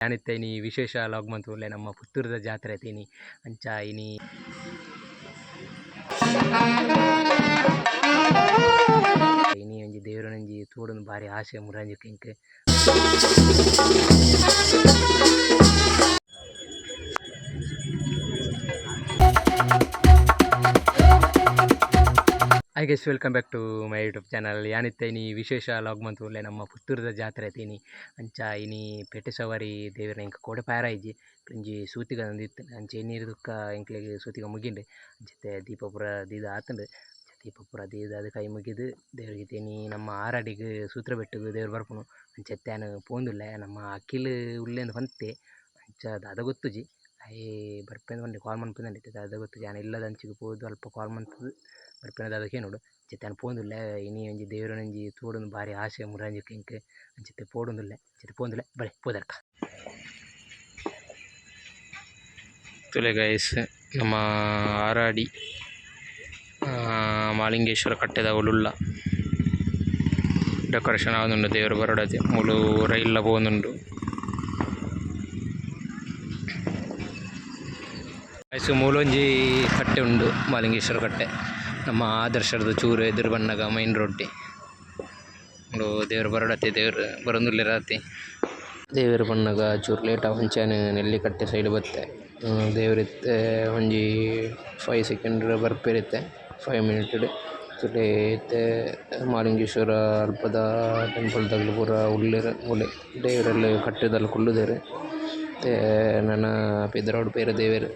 ಯಾನಿತ್ತೆ ಇನಿ ವಿಶೇಷ ಲಾಗ್ ಮಂತುಲ್ಲೆ ನಮ್ಮ ಪುತ್ತೂರುದ ಜಾತ್ರೆ ಇನಿ ಅಂಚ ಇನಿ ಇನಿ ಒಂಜಿ ದೇವೆರೆನೊಂಜಿ ತೂವೊಡುಂದು ಬಾರಿ ಆಸೆ ಮುರಾಂಜಿಕ್ ಎಂಕ್. Hi guys, welcome back to my YouTube channel. ಯಾನಿತ್ತೆ ಇನಿ ವಿಶೇಷ ಲಾಗ್ ಮಂತುಲ್ಲೆ ನಮ್ಮ ಪುತ್ತೂರುದ ಜಾತ್ರೆ ಇನಿ ಅಂಚ ಇನಿ ಪೇಟೆ ಸವಾರಿ ದೇವೆರ್ನ ಎಂಕ್ ಕೋಡೆ ಪಾರ ಇಜ್ಜಿ ಒಂಜಿ ಸೂತಿಗ ಇತ್ತು ಅಂಚ ಇನೀರ್ ದುಕ್ಕ ಎಂಕ್ಲೆಗ್ ಸೂತಿಗ ಮುಗಿಂಡ್. ಅಂಚತೆ ದೀಪ ಪೂರ ದೀದ್ ಆತುಂಡು. ದೀಪ ಪೂರ ದೀದ್ ಅದು ಕೈ ಮುಗಿದು ದೇವರಿಗೆ ಇನಿ ನಮ್ಮ ಆರಾಡಿಗ್ ಸೂತ್ರ ಬೆಟ್ಟುಗು ದೇವರು ಬರ್ಪುನು. ಅಂಚತೆ ಯಾನ್ ಪೋಂದುಲ್ಲೆ ನಮ್ಮ ಅಖಿಲ್ ಉಲ್ಲೇಂದು ಪಂತೆ ಅಂಚ ದಾದ ಗೊತ್ತುಜಿ ಆಯೆ ಬರ್ಪೆಂದ್ ಪಂಡೆ ಕಾಲ್ ಮನ್ಪುಂದೆ ದಾದ ಗೊತ್ತುಜಿ ಯಾನ್ ಇಲ್ಲದ ಅಂಚಿಗ್ ಪೋದು ಅಲ್ಪ ಕಾಲ್ ಮಂತುದು ಬರ್ಪೆನ ದಾದ ಕೇನೊಡು. ಅಂಚತೆ ಯಾನ್ ಪೋಂದುಲ್ಲೆ ಇನಿ ಒಂಜಿ ದೇವೆರೆನೊಂಜಿ ತೂವೊಡುಂದು ಬಾರಿ ಆಸೆ ಮುರಾಂಜಿಕ್ ಎಂಕ್. ಅಂಚತೆ ಪೋಡೊಂದುಲ್ಲೆ ಅಂಚತೆ ಪೋಂದುಲ್ಲೆ ಬಲೆ ಪೋದರ್ಕ. ತೂಲೆ ಗೈಸ್, ನಮ್ಮ ಆರಾಡಿ ಮಾಲಿಂಗೇಶ್ವರ ಕಟ್ಟೆದ ಉಲ್ಲ ಡೆಕೋರೇಷನ್ ಆವೊಂದುಂಡು ದೇವೆರ್ ಬರೋಡಾತೆ ಮೂಲು ರೈಲ್ ಲ ಪೋವೊಂದುಂಡು. ಗೈಸ್, ಮೂಲೊಂಜಿ ಕಟ್ಟೆ ಉಂಡು, ಮಾಲಿಂಗೇಶ್ವರ ಕಟ್ಟೆ. ನಮ್ಮ ಆದರ್ಶದ ಚೂರು ಎದುರು ಬನ್ನಗ ಮೈನ್ ರೋಡ್ ಉಂದು ದೇವೆರ್ ಬರೋಡಾತೆ ದೇವೆರ್ ಬರೋಂದುಲ್ಲೆರ್ ಆತೆ. ದೇವೆರ್ ಬನ್ನಗ ಚೂರು ಲೇಟ್ ಆವು ಅಂಚನೆ ನೆಲ್ಲಿಕಟ್ಟೆ ಸೈಡ್ ಬತ್ತೆ. ದೇವೆರ್ ಇತ್ತೆ ಒಂಜಿ 5 ಸೆಕೆಂಡ್ ಬರ್ಪೆರ್ ಇತ್ತೆ 5 ಮಿನಿಟ್ ಡ್. ತೂಲೆ ಇತ್ತೆ ಮಾಲಿಂಗೇಶ್ವರ ಅಲ್ಪದ ಟೆಂಪಲ್ ದಕುಲು ಪೂರ ಉಲ್ಲೆರ್ ಮೂಲೆ ದೇವೆರೆಲ್ ಕಟ್ಟೆದಲ್ ಕುಲ್ಲುದೆರ್. ಇತ್ತೆ ನನ ಪಿದಾಡೊಡು ಪೂರ ದೇವೆರ್.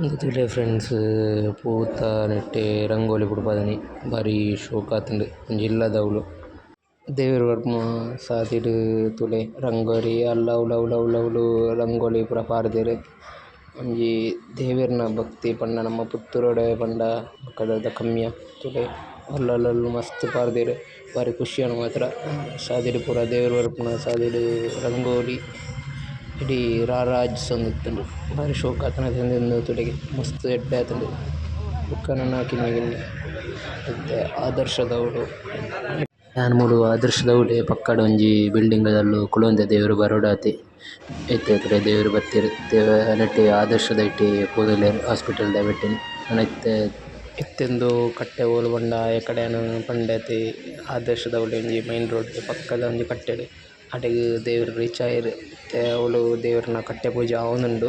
ಉಂದು ತೂಲೆ ಫ್ರೆಂಡ್ಸ್, ಪೂತ ನೆಟೆ ರಂಗೋಲಿ ಬುಡ್ಪಾದೆನೆ ಬಾರಿ ಶೋಕಾತುಂಡು ಒಂಜಿ ಇಲ್ಲದವ್ಲು. ದೇವೆರ್ ಬರ್ಪುನ ಸಾದಿಡ್ ತೂಲೆ ರಂಗೋಲಿ ಅಲ್ಲ ಅವ್ಲು ಅವ್ಲು ಅವ್ಲು ಅವ್ಲು ರಂಗೋಲಿ ಪೂರ ಪಾಡ್ದೆರ್. ಒಂಜಿ ದೇವೆರ್ನ ಭಕ್ತಿ ಪಂಡ ನಮ್ಮ ಪುತ್ತೂರುಡೆ ಪಂಡ ಬೊಕ ದಾದ ಕಮ್ಮಿಯ ತೂಲೆ ಅಲ್ಲಲ್ ಮಸ್ತ್ ಪಾಡ್ದೆರ್ ಬಾರಿ ಖುಷಿ ಆಂಡ್ ಮಾತ್ರ ಸಾದಿಡ್ ಪೂರ ದೇವೆರ್ ಬರ್ಪುನ ಸಾದಿಡ್ ರಂಗೋಲಿ ಇಡೀ ರಾರಾಜಿಸೊಂದಿತ್ತುಂಡು ಬಾರಿ ಶೋಕಾತುಂಡು ಉಂದು ತೂಲೆಗ್ ಮಸ್ತ್ ಎಡ್ಡೆ ಆತುಂಡು ಬೊಕ ನನ ಕಿನ್ನಿ ಕಿನ್ನಿ ಇತ್ತೆ ಆದರ್ಶದವ್ಲು ಯಾನ್ ಮೂಲು ಆದರ್ಶದವ್ಲೆ ಪಕ್ಕಡ್ ಒಂಜಿ ಬಿಲ್ಡಿಂಗ್ ದಲ್ಲು ಕುಲೊಂದೆ ದೇವೆರ್ ಬರೋಡಾತೆ. ಇತ್ತೆ ತೂಲೆ ದೇವೆರ್ ಬತ್ತೆರ್ ನೆಟೆ ಆದರ್ಶದೈಟೆ ಪೋವೊಂದುಲ್ಲೆರ್ ಹಾಸ್ಪಿಟಲ್ ದ ಅವೆಟ್ಟೆ ನನ ಇತ್ತೆ ಇತ್ತೆ ಉಂದು ಕಟ್ಟೆ ಓಲು ಪಂಡ ಎಕಡೆ ಯಾನ್ ಪಂಡೆ ಅತೆ ಆದರ್ಶದವ್ಲೆ ಒಂಜಿ ಮೈನ್ ರೋಡ್ ದ ಪಕ್ಕದ ಒಂಜಿ ಕಟ್ಟೆಡ್ ಅಡೆಗ್ ದೇವೆರ್ ರೀಚ್ ಆಯೆರ್. ಇತ್ತೆ ಅವ್ಲು ದೇವೆರ್ನ ಕಟ್ಟೆ ಪೂಜೆ ಆವೊಂದುಂಡು.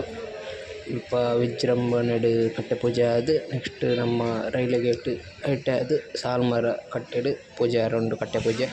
ಮುಲ್ಪ ವಿಜೃಂಭಣೆಡ್ ಕಟ್ಟೆ ಪೂಜೆ ಆದ್ ನೆಕ್ಸ್ಟ್ ನಮ್ಮ ರೈಲ್ವೆ ಗೇಟ್ ಐಟೆ ಆದ್ ಸಾಲ್ಮರ ಕಟ್ಟೆಡ್ ಪೂಜೆ ಆವರೆ ಉಂಡು ಕಟ್ಟೆ ಪೂಜೆ.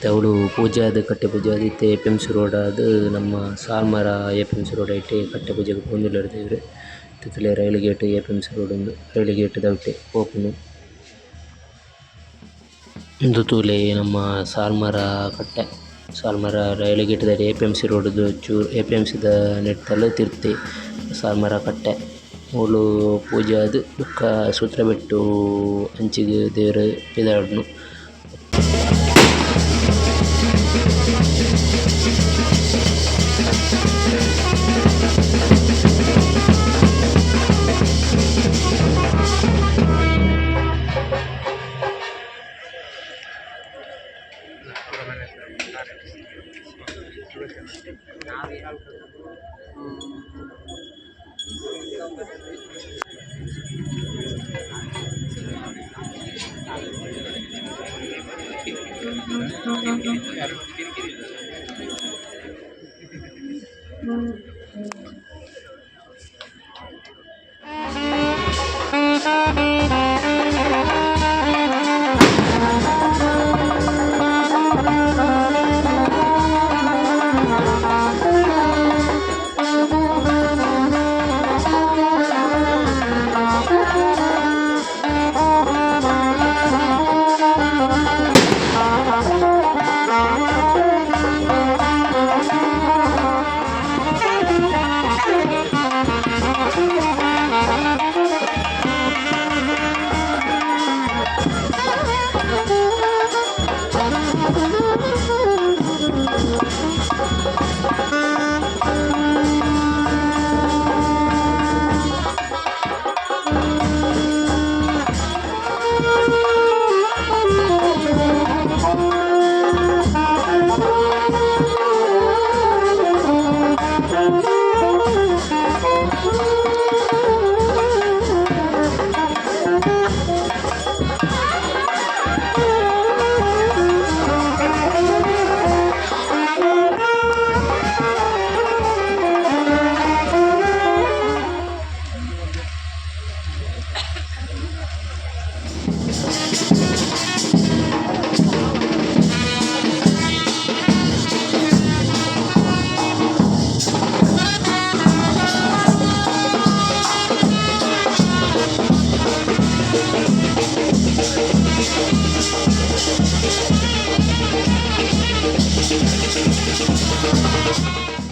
ಇತ್ತೆ ಅವುಲು ಪೂಜೆ ಆದ್ ಕಟ್ಟೆ ಪೂಜೆ ಆದ್ ಇತ್ತೆ ಎ.ಪಿ.ಎಮ್.ಸಿ ರೋಡ್ ಆದ್ ನಮ್ಮ ಸಾಲ್ಮರ ಎ.ಪಿ.ಎಮ್.ಸಿ ರೋಡ್ ಐಟೆ ಕಟ್ಟೆ ಪೂಜೆಗ್ ಪೋವೊಂದುಲ್ಲೆರ್ ದೇವೆರ್ ಇತ್ತೆ ತೂಲೆ ರೈಲ್ ಗೇಟ್ ಎ.ಪಿ.ಎಮ್.ಸಿ ರೋಡ್ ಉಂದು ರೈಲ್ ಗೇಟ್ ದೌಟೆ ಪೋಪುನು. ಉಂದು ತೂಲೆ ನಮ್ಮ ಸಾಲ್ಮರ ಕಟ್ಟೆ ಸಾಲ್ಮರ ರೈಲ್ ಗೇಟ್ ದ ಎ.ಪಿ.ಎಮ್.ಸಿ ರೋಡ್ ಡು ಚೂರು ಎ.ಪಿ.ಎಮ್.ಸಿ ದ ನೆಟಲ್ ತಿರ್ತೆ ಸಾಲ್ಮರ ಕಟ್ಟೆ ಮೂಲು ಪೂಜೆ ಆದ್ ಬೊಕ ಸೂತ್ರಬೆಟ್ಟು ಅಂಚಿಗ್ ದೇವೆರ್ ಪಿದಾಡುನು.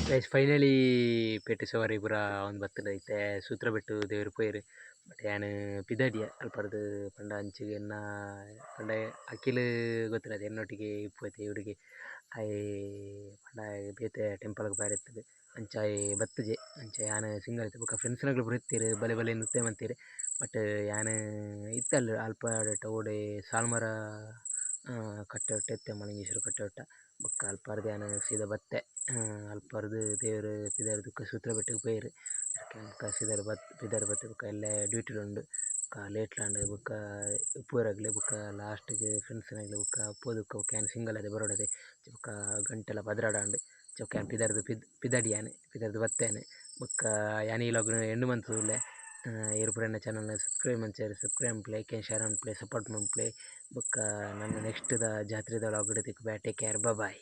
ಗೈಸ್ ಫೈನಲಿ ಪೇಟೆ ಸವಾರಿ ಪೂರ ಆವೊಂದು ಬತ್ತುಂಡು ಇತ್ತೆ ಸೂತ್ರಬೆಟ್ಟು ದೇವೆರ್ ಪೋಯೆರ್ ಬಟ್ ಯಾನ್ ಪಿದಡಿಯೆ ಅಲ್ಪರ್ದ್ ಪಂಡ ಅಂಚಿಗ್ ಎನ್ನ ಪಂಡ ಅಖಿಲ್ ಗೊತ್ತುಂಡತೆ ಎನ್ನೊಟ್ಟಿಗೆ ಇಪ್ಪುವತೆ ಹುಡುಗೆ ಆಯೆ ಪಂಡ ಆಯೆ ಬೇತೆ ಟೆಂಪಲ್ ಗ್ ಪೋಯೆರೆ ಇತ್ತುಂಡು ಅಂಚ ಆಯೆ ಬತ್ತುಜೆ ಅಂಚ ಯಾನ್ ಸಿಂಗಲ್ ಇತ್ತೆ ಬೊಕ ಫ್ರೆಂಡ್ಸ್ ನಕುಲು ಪೂರ ಇತ್ತೆರ್ ಬಲೆ ಬಲೆ ನೃತ್ಯ ಮಂತೆರ್ ಬಟ್ ಯಾನ್ ಇತ್ತೆ ಅಲ್ಪ ಓಡೆ ಸಾಲ್ಮರ ಕಟ್ಟೆ ಇತ್ತೆ ಮಳಿಂಗೇಶ್ವರ ಕಟ್ಟೆ ಬೊಕ ಅಲ್ಪರ್ದ್ ಯಾನ್ ಸೀದಾ ಬತ್ತೆ ಅಲ್ಪರ್ದ್ ದೇವೆರ್ ಪಿದಾಡ್ದ್ ಬೊಕ ಸೂತ್ರಬೆಟ್ಟುಗ್ ಪೋಯೆರ್ ಬೊಕ ಸೀದಾ ಪಿದಾಡ್ ಬತ್ತೆ ಬೊಕ ಎಲ್ಲೆ ಡ್ಯೂಟಿ ಲ ಉಂಡು ಬೊಕ ಲೇಟ್ ಲ ಆಂಡ್ ಬೊಕ ಇಪ್ಪುವೆರ್ ಬೊಕ ಲಾಸ್ಟ್ ಗ್ ಫ್ರೆಂಡ್ಸ್ ನಕುಲು ಬೊಕ ಪೋದು ಬೊಕ ಯಾನ್ ಸಿಂಗಲ್ ಆದ್ ಬರೊಡತೆ ಬೊಕ ಗಂಟೆಲ 12 ಆಂಡ್ ಬೊಕ ಯಾನ್ ಪಿದಾಡ್ದ್ ಪಿದಡಿಯೆ ಯಾನ್ ಪಿದಾಡ್ದ್ ಬತ್ತೆ ಯಾನ್ ಬೊಕ ಯಾನ್ ಈ ವ್ಲೋಗ್ ನು ಎಂಡ್ ಮಂತೊಂದುಲ್ಲೆ ಈರ್ ಪೂರ ಎನ್ನ ಚಾನಲ್ ನು ಸಬ್ಸ್ಕ್ರೈಬ್ ಮಂತಿಜಾರ್ ಸಬ್ಸ್ಕ್ರೈಬ್ ಮನ್ಪುಲೆ ಲೈಕ್ ಅಂಡ್ ಶೇರ್ ಮನ್ಪುಲೆ ಸಪೋರ್ಟ್ ಮನ್ಪುಲೆ ಬೊಕ ನನ ನೆಕ್ಸ್ಟ್ ದ ಜಾತ್ರೆದ ವ್ಲೋಗ್ ಡ್ ತಿಕ್ಕುವೆ ಟೇಕ್ ಕೇರ್ ಬೈ ಬೈ.